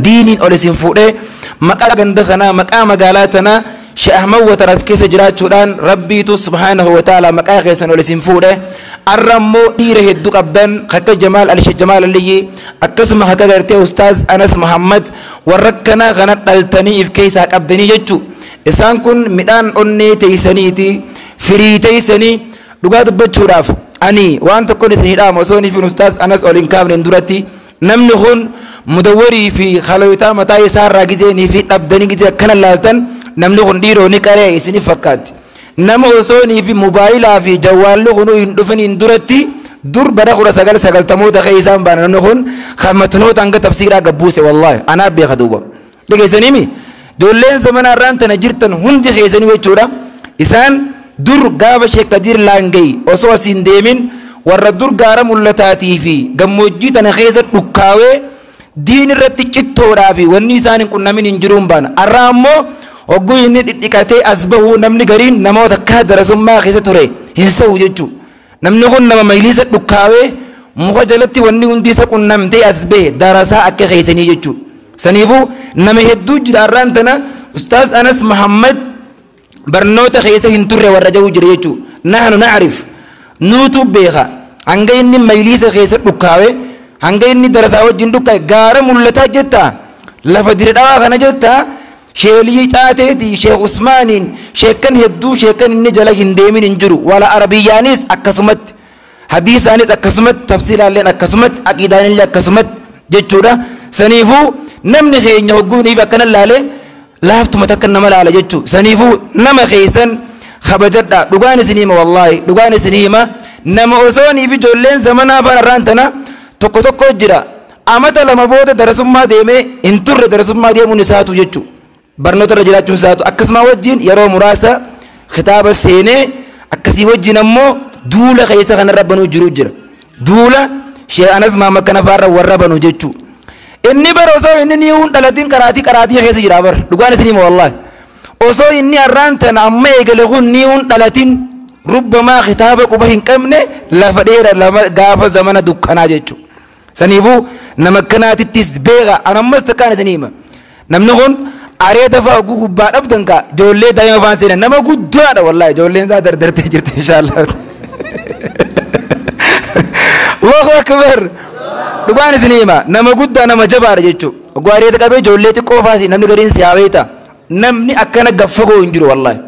Diiniin ol isin fuudhee maqaa ganda kanaa, maqaa magaalaa tanaa, Sheekh Ahmad Wataras keessa jiraachuudhaan Rabbiitu subhaanahu wa ta'ala maqaa keessan ol isin fuudhe. Arra immoo dhiira hedduu qabdan, akka Jamaal Ali, Sheekh Jamaal Aliyyi, akkasuma akka gartee Ustaaz Anas Muhammad, warra akkanaa kana dhaltanii if keessaa qabdanii jechuu. Isaan kun midhaan onnee teeysaniiti, firii teeysanii. Dhugaa dubbachuudhaaf ani waan tokkoon isinii dhaama, osoo inni fi Ustaaz Anas ol hin kaafneen duratti. Namni kun mudawwarii fi haloyitaa mataa isaa irraa gizeenii fi dhabdanii gizee akkana laaltan, namni kun dhiiroo ni qaree isiniif fakkaatti. Nama osoo nii fi mobaayilaa fi jawwaalli kunuu hin dhufiniin duratti, dur bara 1990moota keessa isaan baana, namni kun kan matnoota hanga tafsiiraa gabbuuse, wallaahi anaaf beeka. Duuba dhageessaniimi, ijoolleen zamana irraan tana jirtan hundi keessanii jechuudha. Isaan dur gaafa Sheek Kadiir Laangee osoo asiin deemin, warra dur gaara mul'ataatii fi gammoojjii tana keessa dhukkaawee diin irratti cittoodhaa fi wanni isaan hin qunnamin hin jiruun baana. Har'a ammoo hogguu inni dhidhiqatee as bahuu, namni gariin namoota akka darasummaa keessa ture hin sa'u jechuudha. Namni kun nama mayliisa dhukkaawee muka jalatti wanni hundi isa qunnamtee as bahe, darasaa akka keessanii jechuudha. Saniifuu nama hedduu jira har'aan tana Ustaaz Anas Muhammad barnoota keessa hin turre warra jahu jira jechuudha. Nahnu na'rif, nuutu beeka hanga inni mayliisa keessa dhukkaawe, hanga inni darasaa wajjin dhukkaawe. Gaara mul'ataa jetta, lafa diredhawaa kana jetta, sheelii caateeti, Sheekh Usmaaniin, sheekkan hedduu, sheekkan inni jala hin deemin hin jiru. Wala arabiyyaanis akkasumatti, hadiisaanis akkasumatti, tafsiiraalleen akkasumatti, aqiidaanillee akkasumatti jechuudha. Saniifuu namni keenya hogguuniif akkana laalee laaftuma takka nama laala jechuu. Saniifuu nama keessan kabajadha. Dhugaan isin hima, wallaahi dhugaan isin hima. Nama osoo niif ijoolleen zamanaa afaan irraan tana tokko tokko jira, amata 2 booda darasummaa deemee hin turre, darasummaa deemuun isaatu jechuu, barnoota irra jiraachuun isaatu akkasuma wajjin yeroo muraasa kitaaba seenee, akkasii wajjin ammoo duula keessa kanarra banuu jiru jira. Duula Sheekh Anas Maamad kana faarra warra banu jechuu. Inni bara osoo inni ni hun dhalatin qaraatii keessa jira bar. Dhugaan isin hima, wallaahi osoo inni har'aan tana amma eegale kun ni hun dhalatin, rubbamaa kitaaba quba hin qabne lafa dheera lama gaafa zamana dukkanaa jechuu. Saniifuu nama akkanaatittis beeka. Anammas takkaan isin hima, namni kun areeda fa'a gubbaa dhabdan kaa ijoollee daa'ima faan seenan, nama guddaadha, wallaahi ijoolleen isaa dardartee jirti, inshaallah. Allahu akbar. Dhugaan isin hima, nama guddaa, nama jabaadha jechuudha. Oguu areeda qabee ijoollee xiqqoo faasi, namni gariin si haaweeta. Namni akkana gaffagoo hin jiru, wallaahi.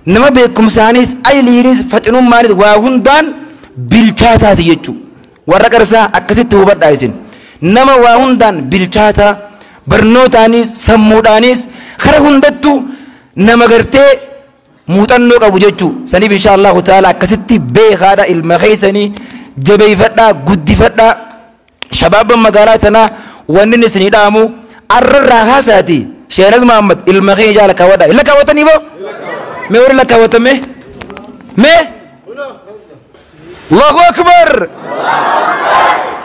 Nama beekumsaanis, ayiliinis, faxinummaanis waa hundaan bilchaataati jechuudha. Warra qarsaa akkasitti hubadhaa isin. Nama waa hundaan bilchaataa, barnootaanis, sammuudhaanis, kara hundattuu nama gartee muuxannoo qabu jechuudha. Saniif insha Allahu ta'ala akkasitti beekaadha, ilma keessanii jabeeffadhaa, guddifadhaa. Shabaabban magaalaa tanaa wanni inni isinii dhaamu arrarraa haasaati. Sheenaz Mahammad ilma keenya jaala kaawwadhaa. Illa kaawwatanii boo? Mee warri lakkaawwatame? Mee? Allahu akbar!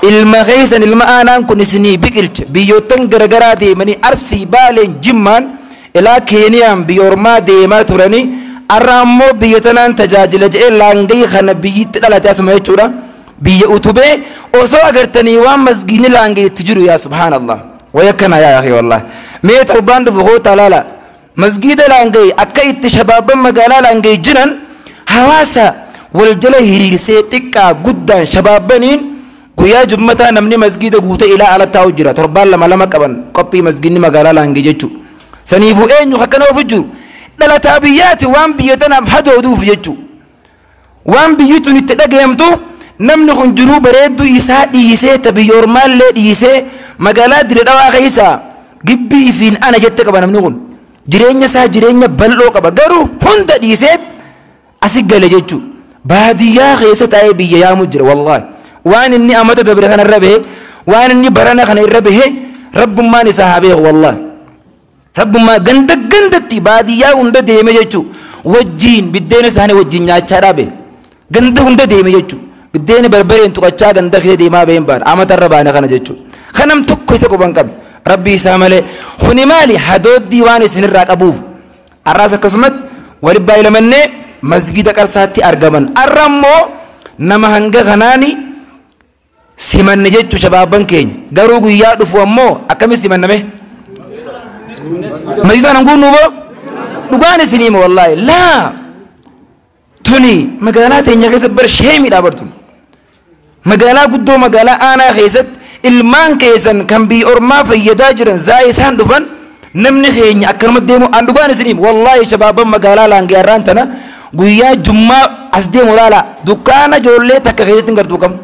Ilma keessan, ilma aanaan kun isinii biqilche, biyyoottan garagaraa deemanii, Arsii, Baaleen, Jimmaan, ilaa Keeniyaan biyya ormaa deemaa turanii, arra ammoo biyya tanaan tajaajila jedhee Laangayii kana biyyitti dhalate asuma jechuudha. Biyya utubee osoo agartanii waan masgiidni Laangayitti jiru, yaa subhaanallah. Waya akkana yaa akhi, wallahi. Mee torbaan dhufu koottaa laala. Masgiida Laangayii akka itti shabaabban magaalaa Laangayii jiran hawaasa wal jala hiriirsee, xiqqaa guddaan shabaabbaniin guyyaa jummataa namni masgiida guutee ilaa ala taa'u jira. Torbaan lama lama qaban qophii masgiidni magaalaa Laangee jechuudha. Saniifuu eenyu akkana ofu jiru? Dhalataa biyyaati, waan biyya tanaaf hadooduuf jechuudha. Waan biyyi tun itti dhagayamtuuf namni kun jiruu bareedduu isaa dhiisee, ta biyya ormaallee dhiisee, magaalaa Dire Dhawaa keessaa gibbii ifiin ana jette qaba namni kun. Jireenya isaa jireenya bal'oo qaba, garuu hunda dhiisee asi gale jechuudha. Baadiyyaa keessa taa'ee biyya yaamu jira, wallaahi. Waan inni amata dabre kana irra bahe, waan inni barana kana irra bahe, rabbummaan isaa haa beeku, wallaahi. Rabbummaa ganda gandatti baadiyyaa hunda deeme jechuudha. Wajjiin biddeena isaanii wajjin nyaachaa dhaabe. Ganda hunda deeme jechuudha. Biddeena barbareen tuqachaa ganda kee deemaa baheen baana. Amata irra baane kana jechuudha. Kanam tokko isa quban qabe. Rabbi isaa malee. Kuni maali? Hadooddii waan isinirraa qabuuf. Har'aas akkasumatti walitti baay'ilamannee masgida Qarsaatti argaman. Har'a immoo nama hanga kanaani simanne jechuu shabaabban keenya. Garuu guyyaa dhufu ammoo akkamitti simanname? Masjiidaan hin guunnu boo dhugaan isinii hima wallaahi laa tuni magaalaa teenya keessa bar sheemiidha bartu magaalaa guddoo magaalaa aanaa keessatti ilmaan keessan kan biyya ormaa fayyadaa jiran zaa isaan dhufan namni keenya akkanuma deemu an dhugaan isinii hima wallaahi shabaaban magaalaa laangee har'aan tana guyyaa jummaa as deemu laala dukkaana ijoollee takka keessatti hin gartuu qabu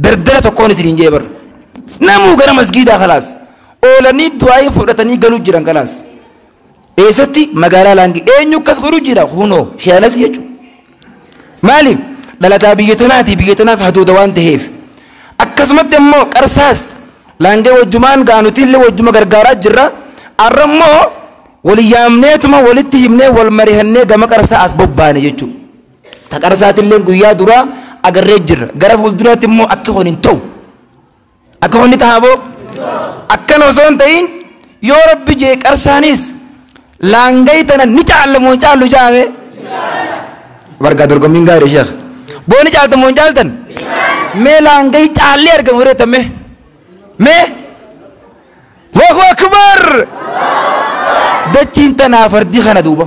dardara tokkoon isiniin jee bar namuu gara masgiidaa kalaas oolanii du'aayii fudhatanii galuu jiran kalaas eessatti magaalaa laangee eenyu akkas godhu jira hunoo shaanas jechuudha maaliif dhalataa biyya tanaati biyya tanaaf haduuda waan ta'eef akkasumatti immoo qarsaas laangee wajjumaan gaanuti illee wajjuma gargaaraa jirra arra immoo wal yaamneetuma walitti himnee wal marihannee gama qarsaa as bobbaane jechuudha ta qarsaatillee guyyaa duraa agarree jirra gara fuulduraatti immoo akka kun hin ta'u akka kun ni ta'a boo akkana osoo hin ta'in yoo rabbi jee qarsaanis laangee tana ni caallamu hin caallu jaame bargaa dorgommiin gaarii sheekh boo ni caaltamu hin caaltan mee laangee caallee argamu hireetame mee Allahu akbar dachiin tanaa fardi kana duuba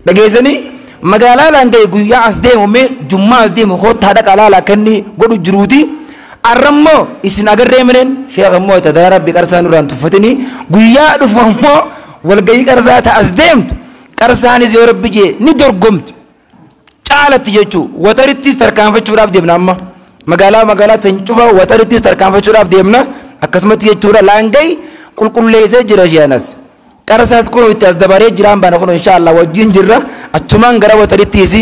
dhageessanii magaalaa laangee guyyaa as deemu mee jummaa as deemu koottaa dhaqa laala akka inni godhu jiruuti arrammoo isin agarree mineen sheekh immoo itti dara rabbi qarsaa nurraan tuffatini guyyaa dhufu ammoo walgayii qarsaa ta as deemtu qarsaanis yoo rabbi jee ni dorgomtu caalatti jechuu watarittis tarkaanfachuudhaaf deemna amma magaalaa magaalaa tan cufa watarittis tarkaanfachuudhaaf deemna akkasumatti jechuudha laangay qulqulleessee jira sheenas qarsaas kun itti as dabaree jiraan baana kun insha Allah wajjin jirra achumaan gara watarittiis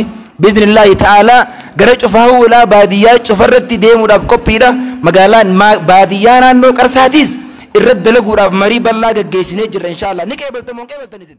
biiznillaahi ta'aalaa gara cufaa hulaa baadiyyaa cufarratti deemuudhaaf qophiidha magaalaan baadiyyaa naannoo qarsaatiis irratti dalaguudhaaf marii bal'aa gaggeessinee jirra insha Allah ni qeebaltamoo hin qeebaltan isin.